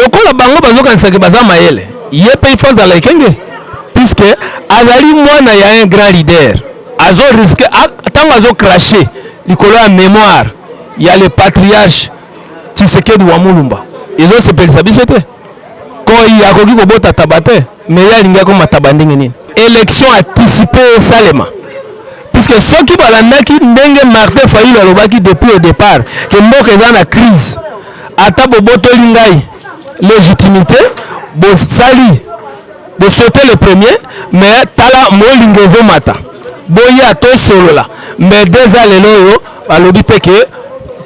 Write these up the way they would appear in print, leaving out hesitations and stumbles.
Lokola bango bazokanisa ke baza mayele, ye mpe il faut azala ekenge puisque azali mwana ya un grand leader. Azo risque ntango azo cracher likolo ya mémoire ya le patriarche Tshisekedi wa Mulumba, ezosepelisa biso te. Koi akoki kobota taba te, mais ye alingi akoma taba ndenge nini? Élection anticipée esalema, puisque soki balandaki ndenge Martin Fayulu alobaki depuis au départ ke mboka eza na crise, ata bobotoli ngai légitimité, bosali bosaute le premier, mais tala molingo ezomata, boya tosolola. Mais déjà lelo oyo balobi te ke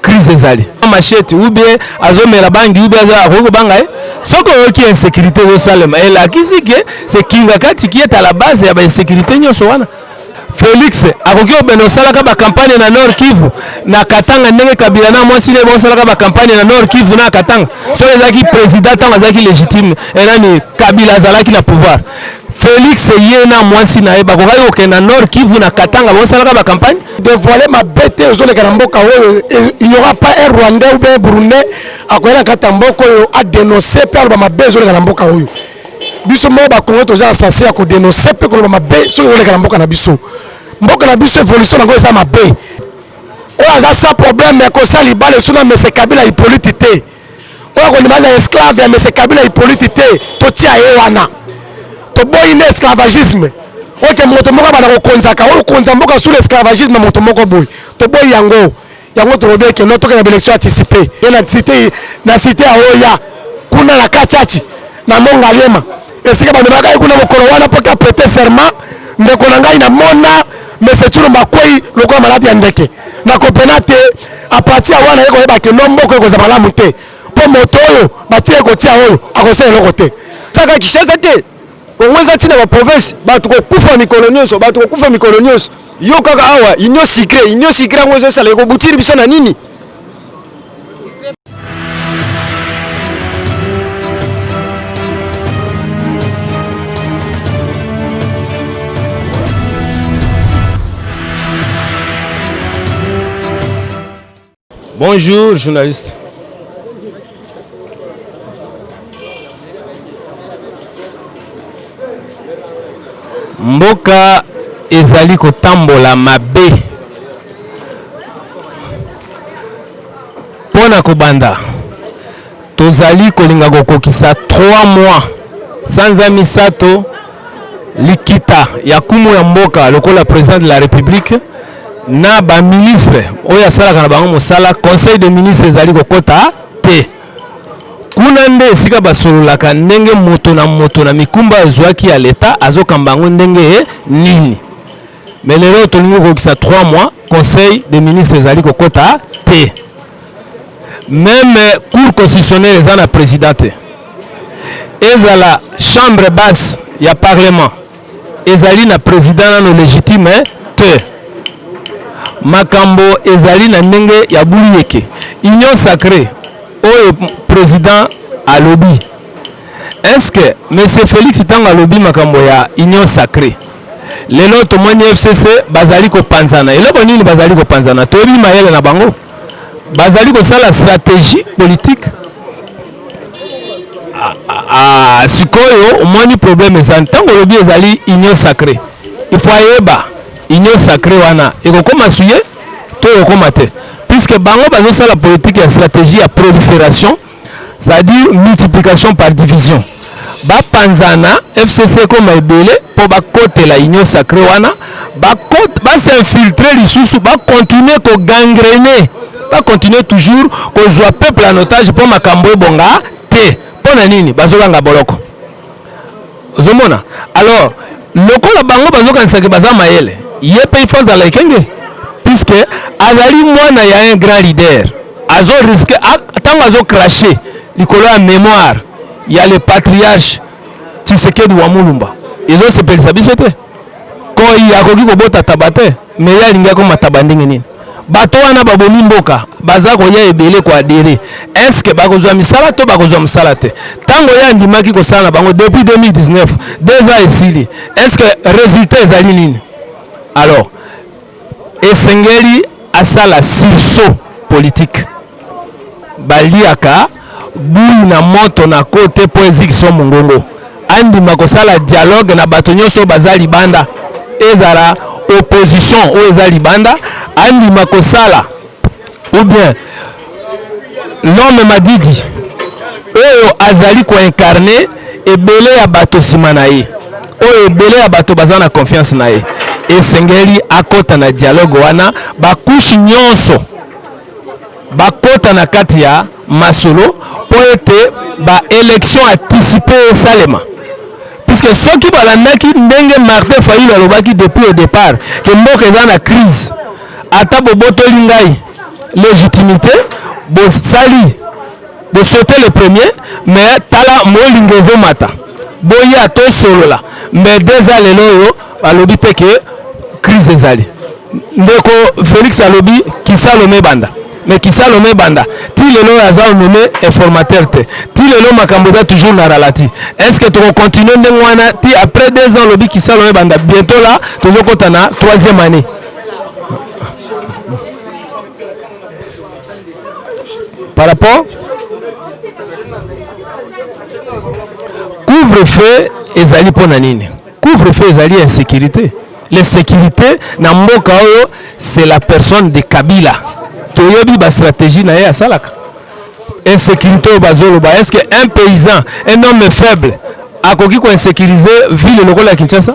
crise ezali machete ou bien azomela bangi ou bien akoki kobanga ye. Soki oyoki insécurité ezosalema, elakisi ke c'est Kingakati qui est à la base ya bainsécurité nyonso wana. Félix akoki kobenda osalaka bacampagne na Nord Kivu na Katanga ndenge Kabila na mwasi ne baosalaka bacampagne na Nord Kivu na Katanga. Soki ezalaki président ntango azalaki légitime, enani Kabila azalaki na pouvoir, Félix ye na mwasi na ye bakokaki kokende na Nord Kivu na Katanga baosalaka bacampagne. Dévoiler mabe te ezoleka na mboka oyo. Il n'y aura pas un Rwandais ou bien un Burundais akoya na kati ya mboka oyo adénonce mpe aloba mabe ezoleka na mboka oyo. Biso moko Bakongo toza asase ya kodénonce mpe koloba mabe soki ezoleka na mboka na biso. Mboka na biso, évolution nango eza mabe. Oyo aza sans problème ya kosala libala esu na mese Kabila Hippolyte te. Oyo akondima aza esclave ya mese Kabila Hippolyte te, totia ye wana. Toboyi nde esclavagisme oke moto moko abanda kokonzaka oyo konza mboka sous l'esclavagisme moto moko boye. Toboyi yango. Yango tolobi eke no tokende baélection anticipée. Ye na cité ya oya kuna na Katiati na Mongaliema, esika bandimaka ye kuna mokolo wana mpo ka prêter serment. Ndeko na ngai, namona mese Tshilombo akwei lokola maladi ya ndeke na kopena te. À partir ya wana ye koyeba ke no mboka ekozala malamu te, mpo moto oyo batie kotia oyo akosala eloko te. Saka Kinshasa te, Kongo eza ntina baprovince. Bato kokufa mikolo nyonso, bato kokufa mikolo nyonso. Yo kaka awa union sacrée, union sacrée yango ezosala ekobutiri biso na nini? Bonjour, journaliste. Mboka ezali kotambola mabe. Mpo na kobanda, tozali kolinga kokokisa 3 mois, sanza 3, likita ya kumu ya mboka lokola président de la République na baministre oyo asalaka na bango mosala, conseil de ministre ezali kokɔta te. Kuna nde esika basololaka ndenge moto na moto na mikumba ezwaki ya leta azokamba yango ndenge nini. Mais lelo tolingi kokokisa 3 mois, conseil de ministre ezali kokɔta te. Même cour constitutionnelle eza na président te. Ezala chambre basse ya parlement ezali na président nano légitime te. Makambo ezali na ndenge ya bulu yeke. Union sacrée oyo président alobi, est-ce que monsieur Félix ntango alobi makambo ya union sacrée, lelo tomoni FCC bazali kopanzana. Eloko nini bazali kopanzana? Toyebi mayele na bango, bazali kosala stratégie politique. Ah, sikoyo omoni problème eza ntango olobi ezali union sacrée, il faut ayeba union sacrée wana ekokóma suye to ekokóma te, puisque bango bazosala politique ya stratégie ya prolifération, c'est-à-dire multiplication par division. Bapanzana, FCC ekóma ebele mpo bakotela union sacrée wana, bas'infiltre lisusu, bacontinue kogangrene, bacontinue toujours kozwa peuple en otage mpo makambo ebonga te. Mpo na nini bazobanga boloko? Ozomona, alors lokola bango bazokanisaka baza mayele, ye mpe il faut azala ekenge puisque azali mwana ya un grand leader. Azo risque ntango azo cracher likolo ya mémoire ya le patriarche Tshisekedi wa Mulumba, ezosepelisa biso te. Koi akoki kobota taba te, mais ye alingi akoma taba ndenge nini? Bato wana babomi mboka baza koya ebele koadhérer, est-ce bakozwa misala to bakozwa mosala te? Ntango ye andimaki kosala na bango depuis 2019, 2 ans esili, est-ce que résultat ezali nini? Alors esengeli asala sursaut politique. Baliaka bui na moto na ko te mpo ezikisa mongongo. Andima kosala dialogue na bato nyonso oyo baza libanda, ezala opposition oyo eza libanda, andima kosala ou bien l'homme Madidi oyo azali koincarne ebele ya bato nsima na ye, oyo ebele ya bato baza na confiance na ye, esengeli akota na dialogue wana, bakushe nyonso bakota na kati ya masolo mpo ete ba élection anticipée esalema. Puisque soki balandaki ndenge Martin Fayulu alobaki depuis au départ ke mboka eza na crise, ata bobotoli ngai légitimité, bosali bosaute le premier, mais tala molingo ezomata, boya tosolola. Mais déjà lelo oyo balobi te ke crise ezali. Ndeko Félix alobi kisalo mebanda, mais kisalo mebanda ti lelo oyo aza nommé informateur te, ti lelo makambo eza toujours na ralenti. Est ce que tokocontinue ndenge wana ti après 2 ans? Alobi kisalo mebanda, bientôt là tozokɔta na troisième année. Par rapport couvre-feu, ezali mpo na nini couvre-feu? Ezali insécurité. L'insécurité na mboka oyo, c'est la personne de Kabila. Toyebi bastratégie na ye asalaka insécurité oyo bazoloba. Est ce que un paysan, un homme faible, akoki koinsécuriser ville lokola ya Kinshasa?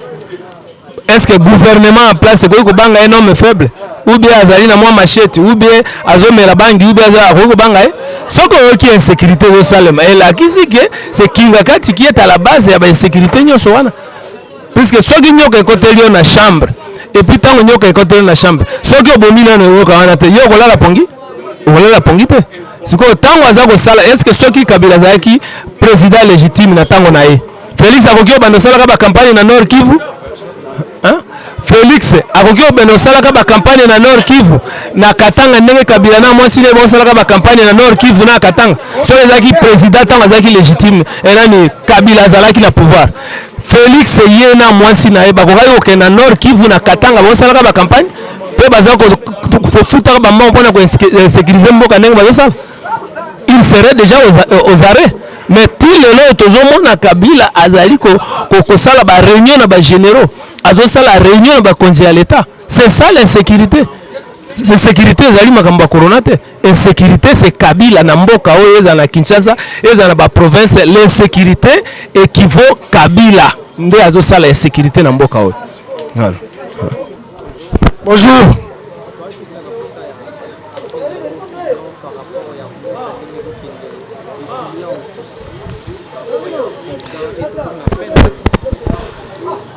Est ce que gouvernement en place ekoki kobanga un homme faible, ou bien azali na mwa machette, ou bien azomela bangi, ou bien akoki kobanga ye? Soki oyoki insécurité ezosalema, elakisi ke c'est Kingakati qui est à la base ya bainsécurité nyonso wana. Puisque soki nyoka ekoteli yo na chambre, et puis ntango nyoka ekoteli yo na chambre, soki obomi nano nyoka wana te, yo okolala pongi, okolala pongi te. Sikoyo ntango aza kosala, est ce que soki Kabila azalaki président légitime na ntango na ye, Félix akoki obanda osalaka bacampagne na Nord Kivu, hein? Félix akoki obanda osalaka bacampagne na Nord Kivu, na Katanga, ndenge Kabila na mwasi ne baosalaka bacampagne na Nord Kivu na Katanga? Soki ezalaki président ntango azalaki légitime, enani Kabila azalaki na pouvoir, Félix ye na mwasi na ye bakokaki kokende na Nord Kivu, na Katanga, baosalaka bacampagne mpe baza kofutaka bambongo mpona koinsécuriser mboka ndenge bazosala? Il serait déjà aux arrêts. Mais ti lelo tozomona Kabila azali kosala baréunion na bagénéraux, azosala réunion na bakonzi ya l'État. C'est ça l'insécurité. Insécurité ezali makambo ya corona te. Insécurité, c'est Kabila na mboka oyo, ezala na Kinshasa, ezala na baprovince. L'insécurité équivaut Kabila nde azosala insécurité na mboka oyo. Voilà. Bonjour.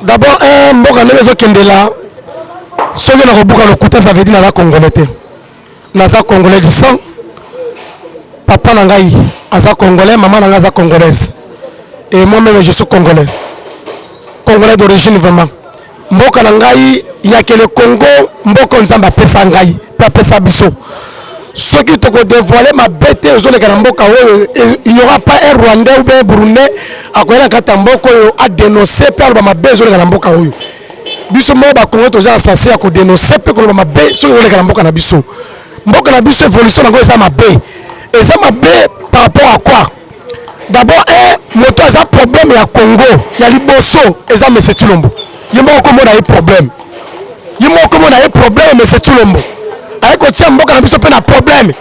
D'abord, un mboka ndenge ezokendela, soki nakobuka lokuta, ça veut dire naza Congolais te. Naza Congolais du sang. Papa na ngai aza Congolais, mama na ngai aza Congolaise et moi-même je suis Congolais, Congolais d'origine vraiment. Mboka na ngai yakele Congo, mboka Nzambe apesa ngai mpe apesa biso. Soki tokodévoile mabe te ezoleka na mboka oyo, il n'y aura pas un Rwandais ou bien un Burundais akoya na kati ya mboka oyo adénonce mpe aloba mabe ezoleka na mboka oyo. Biso moko Bakongo toza asase ya kodénonce mpe koloba mabe soki ezoleka na mboka na biso. Mboka na biso, évolution nango eza mabe. Eza mabe par rapport à quoi? D'abord, un moto aza problème ya Congo ya liboso eza Mese Tshilombo ye moko. Komona ye problème, ye moko komona ye problème. Mese Tshilombo aye kotia mboka na biso mpe na problème,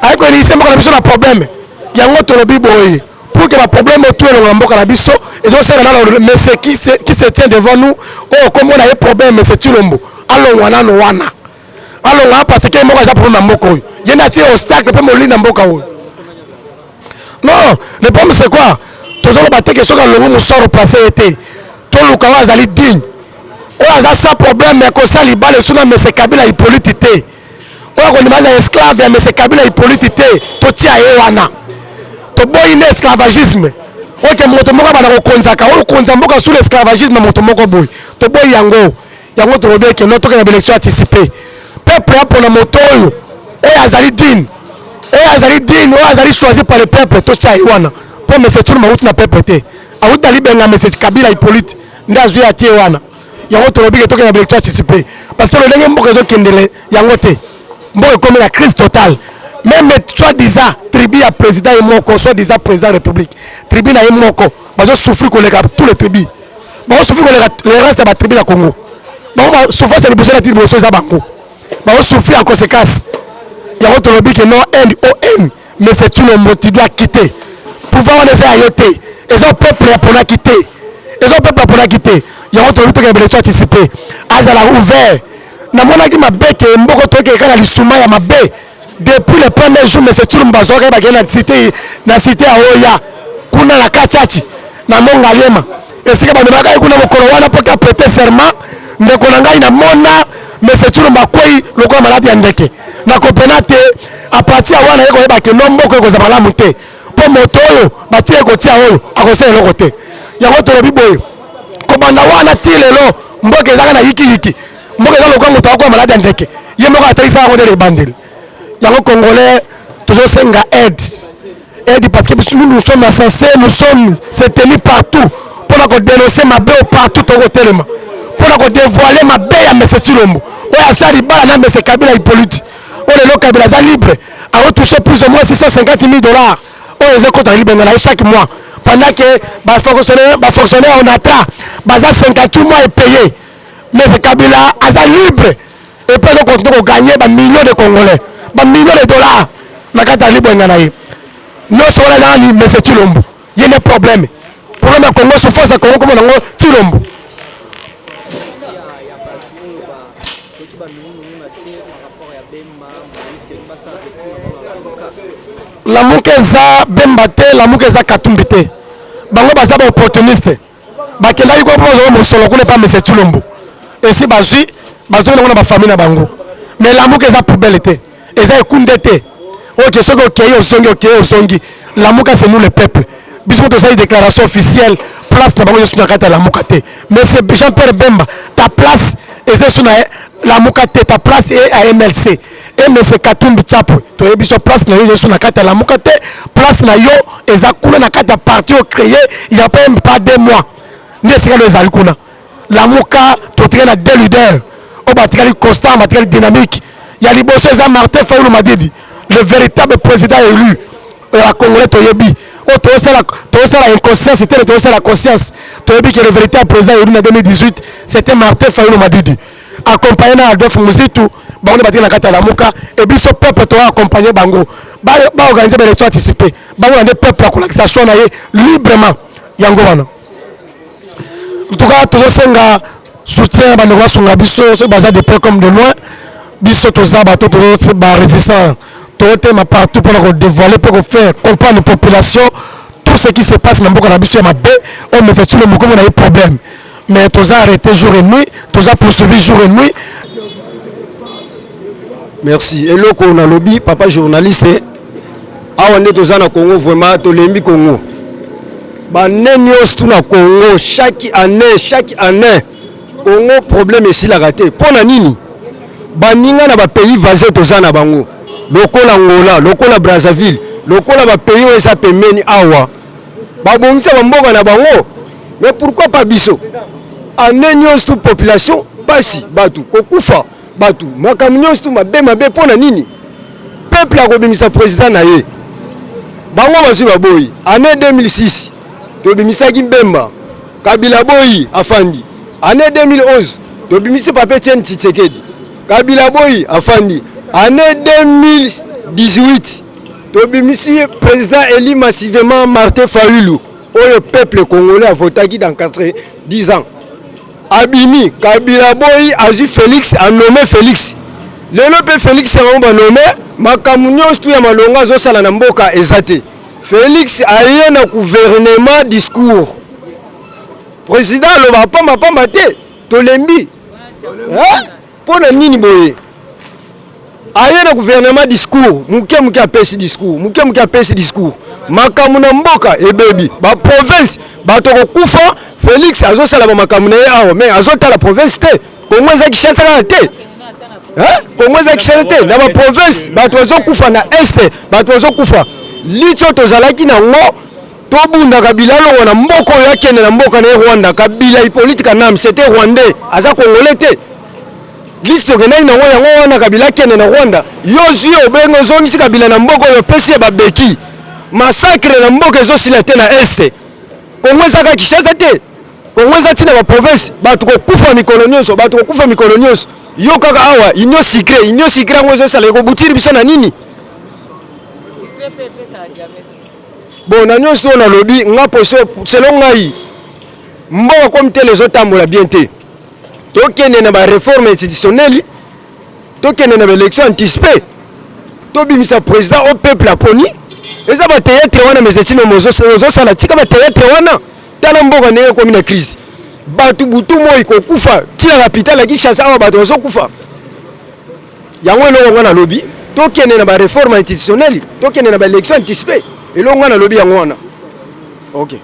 aye koinitier mboka na biso na problème. Yango tolobi boye, pour que baproblème oyo elongo na mboka na biso ezosala nano, mese qui se tient devant nous oyo komona ye problème, Mese Tshilombo alongwa nano wana, alongwa, parce que moko aza problème na mboka oyo. Ye nde atie obstacle mpe molili na mboka oyo. Non, le problème, c'est quoi? Tozoloba te ke soki alongwi, mosu areplace ye te. Toluka oyo azali digne, oyo aza sans problème ya kosala libala esu na Mese Kabila Hippolyte te, oyo akondima aza esclave ya Mese Kabila Hippolyte te. Totia ye wana. Toboyi nde esclavagisme oyo ke moto moko abanda kokonzaka oyo konza mboka sous l'esclavagisme ya moto moko boye. Toboyi yango. Yango tolobi eke no, tokende baélection anticipée. Peuple apona moto oyo oyo azali digne, oyo azali digne, oyo azali choisi par le peuple. Totia ye wana, mpo Mese Tshilombo awuti na peuple te, awuti na libenga. Mese Kabila Hippolyte nde azwi, atie wana. Yango tolobi ke tokende baélection anticipée, parce que lolenge mboka ezokendele yango te, mboka ekomi na crise totale. Meme soit disant tribu ya président ye moko, soit disant président république, tribu na ye moko bazo souffrir koleka tous les tribus, bazo souffrir koleka le reste ya ba tribu na Congo. Bango ba souffrance ya liboso na ti liboso eza bango, bazo souffrir en conséquence. Yango tolobi ke non N O N, mais c'est Tshilombo, tu dois quitter pouvoir wana, eza ya yo te, eza peuple ya ponaki te, eza peuple aponaki te. Yango tolobi tokende élection anticipée, azala ouvert. Namonaki mabe ke mboko toyekeka kaka na lisuma ya mabe depuis le premier jour. Monsieur Tshilombo azwaka ye, bakende na cité ya Oya kuna na Kachachi na Mongaliema, esika bandimaka ye kuna mokolo wana mpo ka prêter serment. Ndeko na ngai, namona monsieur Tshilombo akwei lokola maladi ya ndeke na kopena te. À partir ya wana, ye koyeba ke no mboka ekozala malamu te, mpo moto oyo batie kotia oyo akosala eloko te. Yango tolobi boye, kobanda wana ti lelo, mboka ezaka na yikiyiki, mboka eza lokola moto akoya maladi ya ndeke, ye moko atalisa yango nde ebandeli. Yango Congolais tozosenga aide, aide, parce que nous, nous sommes censés, nous sommes tenus partout mpona kodénoncer mabe oyo partout. Tokotelema mpona kodévoiler mabe ya monsieur Tshilombo oyo asali libala na monsieur Kabila Hippolyte, oyo lelo Kabila aza libre, aotouche plus ou moins 650 000 $ oyo eza ekota libenga na ye chaque mois, pendant que bafonctionnaire ONATRA baza 58 mois epayé. Mais Kabila aza libre et puis azocontinue kogagner bamillions de Congolais, bamillions de dollars na kati ya libwenga na ye. Nyonso wana eza nani? Monsieur Tshilombo, ye nde problème, problème ya Congo, souffrance ya Congo, komona yango Tshilombo. Ya bato oyo soki bamingi na se par rapport ya Bemba, Moïse, basala retour na bango na Lamuka. Lamuka eza Bemba te, Lamuka eza Katumbi te. Bango baza baopportuniste, bakendaki kwa mpo bazwa mosolo kuna epa monsieur Tshilombo. Esi bazwi, bazongi nango na bafamille na bango. Mais Lamuka eza poubelle te, eza ekunde te oyo ke soki okei ozongi, okei ozongi. Lamuka, c'est nous le peuple. Biso mo tosali déclaration officielle, place na bango nyonso na kati ya Lamuka te. Mais c'est Jean Pierre Bemba, ta place eza so na Lamuka te, ta place e à MLC. Et monsieur Katumbi Chapwe, toyebi so place na yo eza so na kati ya Lamuka te, place na yo eza kuna na kati ya parti oyo créé il y a pas même pas 2 mois, nde esika no ezali kuna. Lamuka, totikali na deux leaders oyo batikali constant, batikali dynamique. Ya liboso eza Martin Fayulu Madidi, le véritable président élu ya Congolais. Toyebi oyo tozosala inconscience te, tozosala conscience. Toyebi ke le véritable président élu na 2018, c'était Martin Fayulu Madidi, accompagné na Adolphe Muzitu. Bango nde batikali na kati ya Lamuka. E biso peuple toaccompagne bango, baorganize baélection anticipée. Bango na nde peuple akolakisa choix na ye librement. Yango wana, en tout cas, tozosenga soutien, bandeko basunga biso soki baza de près comme de loin. Biso toza bato tozo barésistant, tozotema partout mpona kodévoiler mpe kofaire comprendre population tout ce qui se passe na mboka na biso ya mabe oyo monsieur Tshilombo komona ye problème. Mais toza arrêté jour et nuit, toza poursuivi jour et nuit. Merci. Eloko nalobi, papa journaliste, awa nde toza na Congo, vraiment tolembi Congo. Bane nyonso tu na Congo, chaque année, chaque année Congo problème esilaka te. Mpo na nini? Baninga na bapays voisin toza na bango, lokola Angola, lokola Brazzaville, lokola bapays oyo eza pembeni awa, babongisa bamboka na bango, mais pourquoi pas biso? Année nyonso tu population pasi, bato kokufa, bato makambo nyonso tu mabe mabe. Mpo na nini? Peuple akobimisa président na ye, bango bazwi baboyi. Année 2006 tobimisaki Bemba, Kabila boyi, afandi. Année 2011 tobimisi papa Etienne Tshisekedi, Kabila boyi, afandi. Année 2018 tobimisi président élu massivement, Martin Fayulu, oyo peuple congolais avotaki dans 10 ans. Abimi, Kabila boyi, azwi Félix, anome Félix. Lelo mpe Félix yango banome, makambo nyonso tu ya malonga azosala na mboka eza te. Félix aye na gouvernement, discours président aloba pambapamba te. Tolembi mpo na nini boye? Aye na gouvernement, discours moke moke, apesi discours moke moke, apesi discours, makambo na mboka ebebi, baprovince bato kokufa. Félix azosala bamakambo na ye awa, mais azotala province te. Kongo eza Kinshasa kaka te, Kongo eza Kinshasa te. Na baprovince bato bazokufa, na Est bato bazokufa. Litio tozalaki nango, tobunda Kabila alongwa na mboka oyo, akende na mboka na ye Rwanda. Kabila Hippolyte Kanambe, c'était rwandais, aza Congolais te. Liste okendaki nango yango wana Kabila akende na Rwanda. Yo ozwi obengi ozongisi Kabila na mboka oyo opesi ye babeki. Massacre na mboka ezosila te na Est. Congo eza kaka Kinshasa te. Congo eza ti na ba province. Bato kokufa mikolo nyonso, bato kokufa mikolo nyonso. Yo kaka awa union sucree, union sucree yango ezosala ekobutiri biso na nini? Bon na nyonso oyo nalobi nga poso selon ngai mboka comme tel ezotambola bien te. Tokende na ba reforme institutionnelle, tokende na ba élection anticipée, tobimisa président au peuple aponi. Eza ba théâtre wana mais etino ozosala, tika ba théâtre wana. Tala mboka ndenge ekomi na crise, bato butu moi kokufa tina capitale ya Kinshasa awa bato bazokufa. Yango eloko nga nalobi, tokende na ba réforme institutionnelle, tokende na ba élection anticipée. Eloko nga nalobi yango wana. Okay.